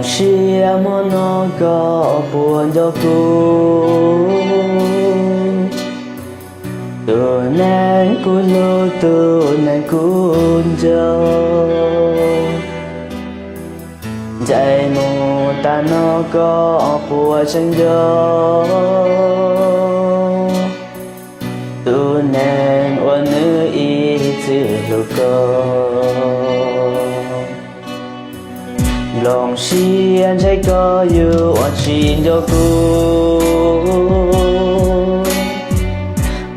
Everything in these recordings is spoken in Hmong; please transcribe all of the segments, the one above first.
Siab hmo no koj puas nco kuv, tus neeg kuv hlub, tus neeg kuv nco. Ncaim mus tas no koj puas tseem nco tus neeg uas nws ib txwm hlub koj? Nplooj siab ntshe koj yuav tsis nco kuv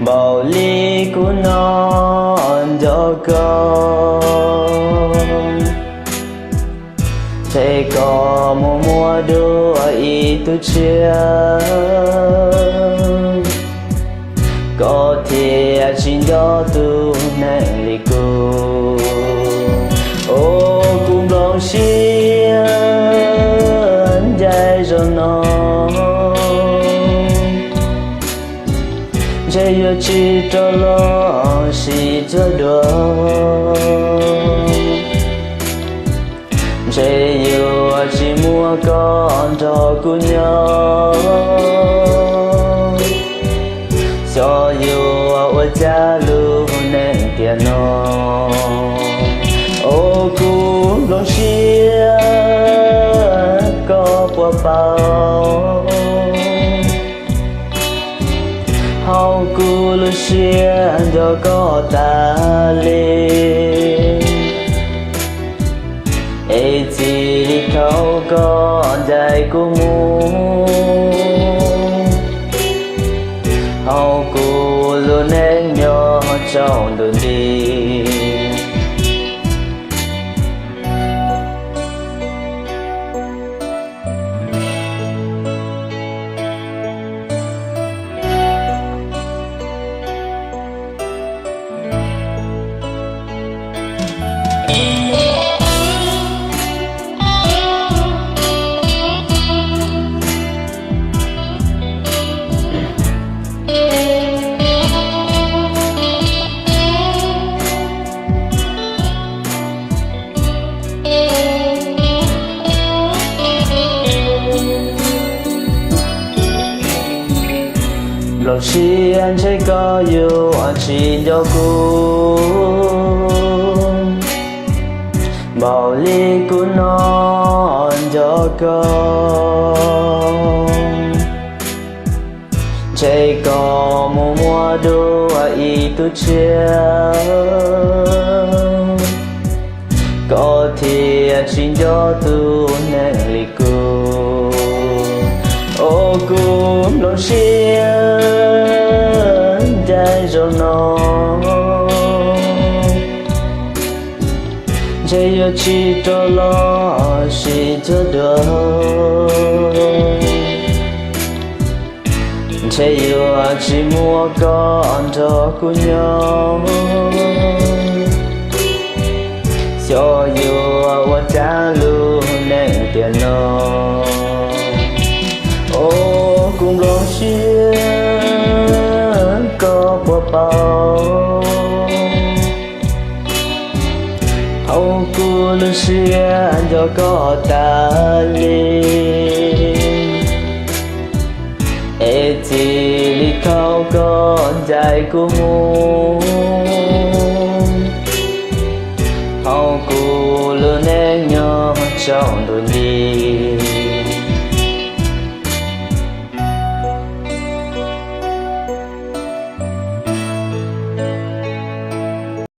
npaum li kuv no nco koj. Ntshe koj mus muaj dua ib tug tshiab, koj thiaj tsis nco tus neeg li kuv. Ua kuv nplooj siab ncaim zaum no, ntshe yuav tsis rov los sib txuag dua. Ntshe yuav tsis muaj koj nrog kuv nyob, xyov yuav ua cas lub neej tiam no. Ua kuv nplooj siab, koj puas paub? Hauv kuv lub siab nco koj tas li, es txij li thaum koj ncaim kuv mus, hauv kuv lub neej nyob tsaus ntuj nti. Nplooj siab ntshe koj yuav tsis nco kuv npaum li kuv no nco koj. Ntshe koj mus muaj dua ib tug tshiab, koj thiaj tsis nco tus neeg li kuv. Ua kuv nplooj siab ncaim zaum no, ntshe yuav tsis rov los sib txuag dua. Ntshe yuav tsis muaj koj nrog kuv nyob, xyov yuav ua cas lub neej tiam no. Ua kuv nplooj siab, koj puas paub? Hauv kuv lub siab nco koj tas li, es txij li thaum koj ncaim kuv mus, hauv kuv lub neej nyob tsaus ntuj